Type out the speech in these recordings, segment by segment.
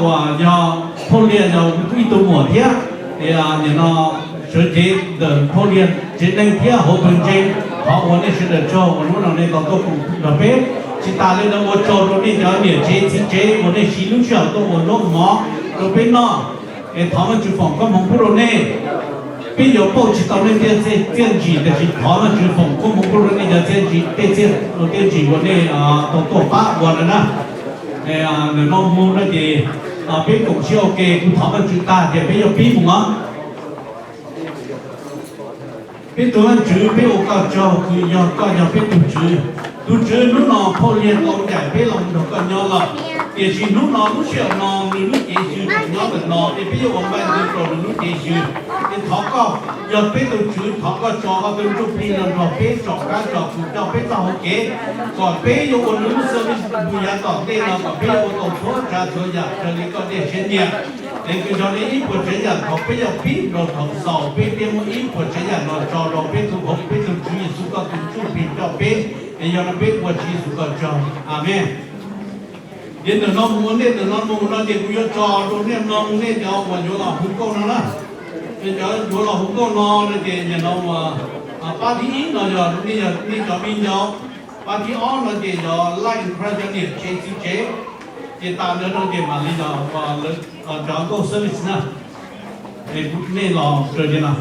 uas yog Phauj Liag yog kuv ib tug muam thiab, es nim no sawv cev ntawm Phauj Liag tsev neeg thiab hauv pawg ntseeg, thov ua nej sawv daws tsaug uas hnub no nej tau tuaj koom nrog peb. Tsis tas li ntawd ua tsaug rau nej cov niam tsev txiv tsev uas nej siv lub sij hawm tuaj ua zaub mov rau peb noj, es thov Vajtswv foom koob hmoov pub rau nej. Peb yuav pauj tsis tau nej tej txiaj ntsim, tiam sis thov Vajtswv foom koob hmoov pub rau nej cov txiaj ntsim, tej txiaj txiaj ntsim uas nej tau tuaj pab ua lawm na. Ntawm no mus no ces peb koom siab ua ke, kuv thov Vajtswv tag tias peb yuav pib mus os. Peb tus Vajtswv, peb ua koj tsaug, kws yog koj yog peb tus Tswv. Tus Tswv, hnub no Phauj Liag tau ncaim peb los nrog koj nyob lawm, tiam sis hnub no lub sij hawm no nws lub cev xyw tseem nyob ntawm no, es peb yuav ua nqaij ntws rau nws lub cev xyw. Es thov koj yog peb tus Tswv, thov koj tso koj tus Ntsuj Plig los nrog peb tsom kab tsom kws coj peb txoj hauv kev, kom peb yuav ua nws lub service mus yav tom ntej no kom peb yuav ua tau txhua tsav txhua yam raws li koj tej siab nyiam. Es kws yog li ib puas tsav yam thaum peb yuav pib rau thaum xaus peb thiaj muab ib puas tsav yam no tso rau peb tus hauv peb tus Tswv Yexus koj tus Ntsuj Plig coj peb, es yog no peb ua Tswv Yexus koj tsaug. Amees. Ces ntawm no mus ua ntej, ntawm no mus no ces kuv yuav tso rau nej no mus nej cov uas yuav los hu nkauj no na. Es cov yuav los hu nkauj no no ces nim no uas pab thib ib no yog nej cov viv ncaus, pab thib ob no ces yog laj nrog cov niam tsev txiv tsev, ces tas ntawd no ces mam li yog cov nkauj service na. Es kuv nej los raws li no.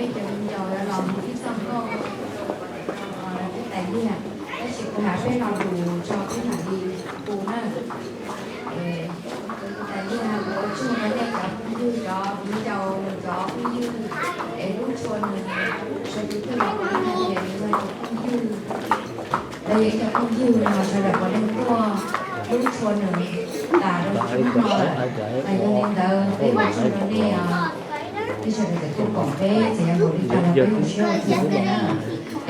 Peb cov viv ncaus los mus ib txoj nkauj, ib tais liaj, tab sis kuv hais peb lo lus tso peb mam li hu na. Ib tais liaj kuv ua tsaug rau nej cov phooj ywg, cov viv ncaus, cov phooj ywg, es hlub tshua nws, sawv daws twb los kuv hais tias nws yog tus phooj ywg, los yog ib cov phooj ywg no sawv daws puav leej tuaj hlub tshua nws tas rau hnub no lawm. Mas yog li ntawd peb ua tsaug rau nej os, peb sawv daws txawm tuaj koom peb txawm yog npaum li cas los peb ua siab ua txuj rau nej na.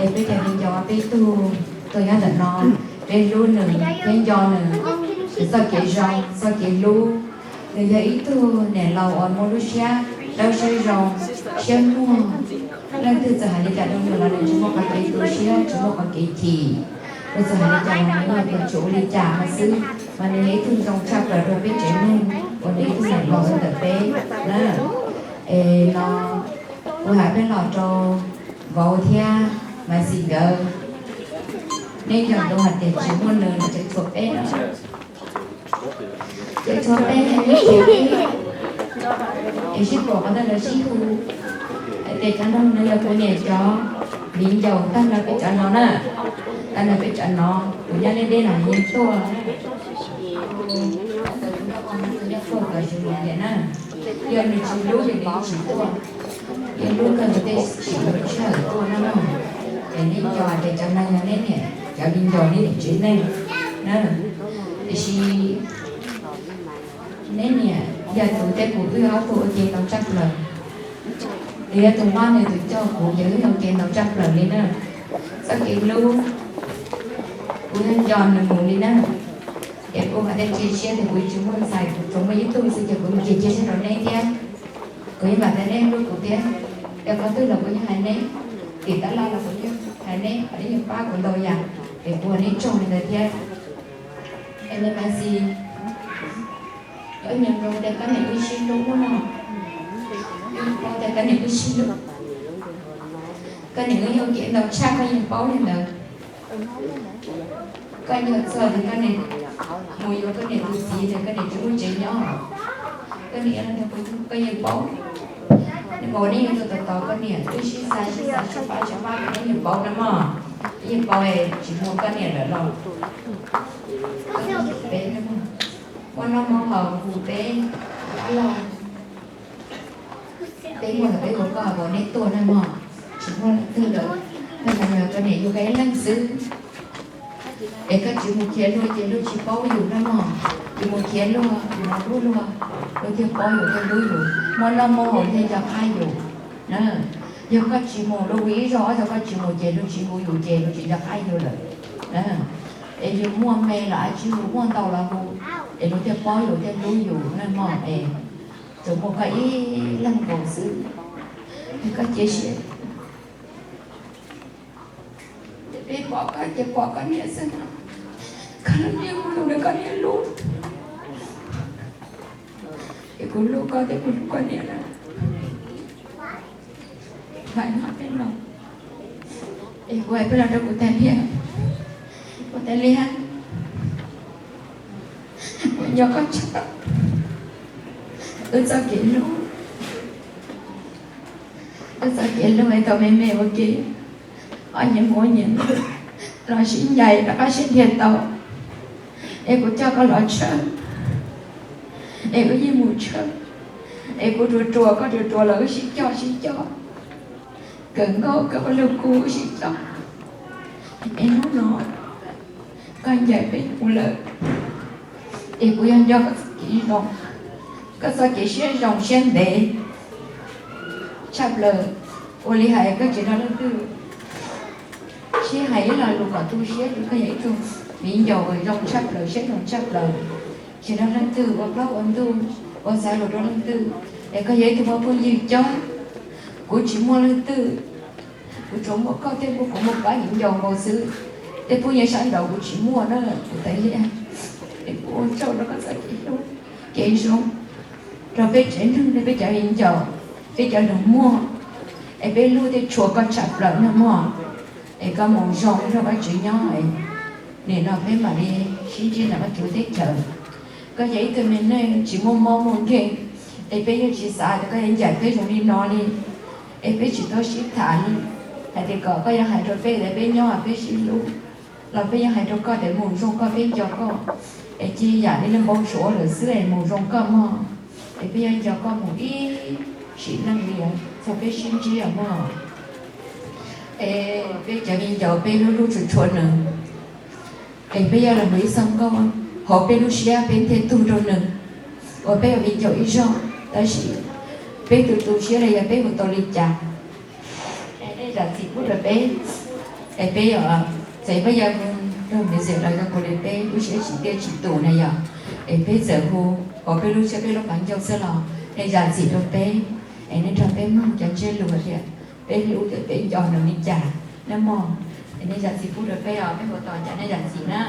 Es peb cov viv ncaus peb tug tuaj nyob ntawm no, peb hlub nws, peb nco nws, nws txoj kev zoo, txoj kev hlub. Nws yog ib tug niam laus uas muaj lub siab dawb siab zoo, siab muag. Leej twg txawm hais li cas rau nws los nws tsis muaj qhov kev tu siab, tsis muaj qhov kev chim. Nws txawm hais li cas los nws yeej yuav tsum ua li cas no xwb, mas nws yog ib tug zoo tshaj plaws rau peb tsev neeg uas nws ib tug niam laus ntawm peb na. Es no kuv hais peb los rau vauv thiab Maiv Xis nkawd, nej nco ntsoov hais tias tsis muaj nws no ces tshuav peb na. Ces tshuav peb, es sib pom qhov twg los sib hu. Hais tias cov no yog kuv niam cov viv ncaus tag nrho peb cov no na, tag nrho peb cov no, kuv nyob deb deb los yeej tuaj, tuaj kom zoo li tias na, yog nws tsis hlub ces nws tsis tuaj, yeej hlub kawg nkaus thiaj tsim lub sij hawm tuaj na mog. Es nej nco hais tias cov no yog neb niam cov viv ncaus neb niam tsev neeg na, tiam sis neb niam yog tus tej kuv wb ob tug ua ke ntau tshaj plaws, nws yog tus mab nws tus coj kuv ces wb ua ke ntau tshaj plaws li na. Txoj kev hlub kuv yeej nco nws mus li na. Es kuv hais tias cia siab tias kuv tsis muaj ntxhais, kuv tsuas muaj ib tug xwb ces kuv cia cia siab rau neb thiab. Kuv yeej vam tias neb hlub kuv thiab, yog qhov twg los kuv yeej hais neb, tim tab laj los kuv yeej hais neb, neb yeej pab kuv ntau yam, es kuv ua neb tsaug li ntawd thiab. Es neb Maiv Xis, koj nco ntsoov tias koj niam wb sib hlub no, koj paub tias koj niam wb sib hlub, koj niam wb ua ke ntau tshaj koj yeej paub li ntawd. Koj nco txog tias koj niam mus yuav koj niam tus txiv tias koj niam tsis muaj tsev nyob, koj niam, koj yeej paub. Neb mus neb yeej tuaj tos tos koj niam, twb sib xav sib xav sib pab sib pab, neb yeej paub na mog. Neb yeej paub es tsis muaj koj niam lawm los, koj yeej tsum peb na mog. Muaj noj muaj haus hu peb dab laug, peb muaj los peb hu koj kom nej tuaj na mog. Tsis muaj leej twg lawm, peb mas yog rau niam yus peb leej xwb. Es koj tsis mus khiav luag ces luag tsis paub yus na mog. Yus mus khiav luag, yus mus hlub luag, luag thiaj paub yus thiaj hlub yus, muaj noj muaj haus thiaj nco qab yus na. Yog koj tsis mus, luag hu ib zaug ob zaug koj tsis mus ces luag tsis hu yus ces luag tsis nco qab yus lawm. Es yus muaj me los tsis hu, muaj ntau los hu, es luag thiaj paub yus thiaj hlub yus na mog. Es tsuas muaj koj ib leeg nkaus xwb, koj cia siab. Ces peb pom koj ces pom koj niam xwb no. Koj lub niam mus rau koj niam lub. Es kuv hlub koj thiab kuv hlub koj niam na. Hais no peb los, es kuv hais peb los rau kuv tais Liab. Kuv tais Liab, kuv nco koj tshaj wb txoj kev hlub. Wb txoj kev hlub es tau me me ua ke, ob nyias mus ob nyias los sib ncaim rov qab sib nrhiav tau. Es kuv coj koj los tshawb, es wb yeej mus tshawb. Es kuv ruam ruam koj ruam ruam los wb sib coj sib coj, kawm nkauj kawm ua lug kub wb sib coj. Es hnub no koj ncaim peb mus lawm, es kuv yog nco koj txoj kev zoo, koj txoj kev siab zoo siab ntev tshaj plaws. Ua li hais koj tsis nrog leej twg sib hais ib lo lus kom tu siab, koj yog ib tug viv ncaus uas zoo tshaj plaws, siab zoo tshaj plaws, tsis nrog leej twg ua plaub ua ntug, ua xav lus rau leej twg. Es koj yog ib tug muaj phooj ywg coob, kuv tsis muaj leej twg, kuv tsuas muaj koj thiab kuv muaj pab viv ncaus nkaus xwb. Tej phooj ywg sab nraud kuv tsis muaj na, kuv tais Liab. Es kuv ua tsaug rau koj txoj kev hlub kev zoo rau peb tsev neeg, peb cov viv ncaus, peb cov nus muag. Es peb hlub thiab tshua koj tshaj plaws na mog. Es koj mus zoo nrog Vajtswv nyob, nim no peb mam li sib ntsib ntawm Vajtswv teb chaws. Koj yog ib tug me neeg tsis muaj mob muaj nkeeg, es peb yeej tsis xav tias koj yuav ncaim peb zoo li no li. Es peb tsis tau sib tham li, hais tias kom koj yuav hais rau peb tias peb nyob peb sib hlub, los peb yuav hais rau koj tias mus zoo koj peb nco koj. Es cia yam li npau suav ua lawm xwb es mus zoo koj mog. Es peb yuav nco koj mus ib sim neej li txog peb sib ntsib os mog. Es peb cov viv ncaus peb hlub hlub tshua tshua nws, es peb yuav los mus ib txoj nkauj hauv peb lub siab peb thiaj tug rau nws. Uas peb ua viv ncaus ib zaug tab sis peb tu tu siab li yog peb mus tau li cas. Es nej zam txim pub rau peb, es peb, txawm peb yog nrog me ntxim los yog kuv li peb lub siab tsis tiaj tsis tus na yog, es peb txawm hu hauv peb lub siab peb lub qhov ncauj xwb los nej zam txim rau peb. Es nej nrog peb mloog cov ntsiab lus tias peb hlub thiab peb nco nws li cas na mog. Es nej zam txim pub rau peb os, peb hu tau cas nej zam txim na.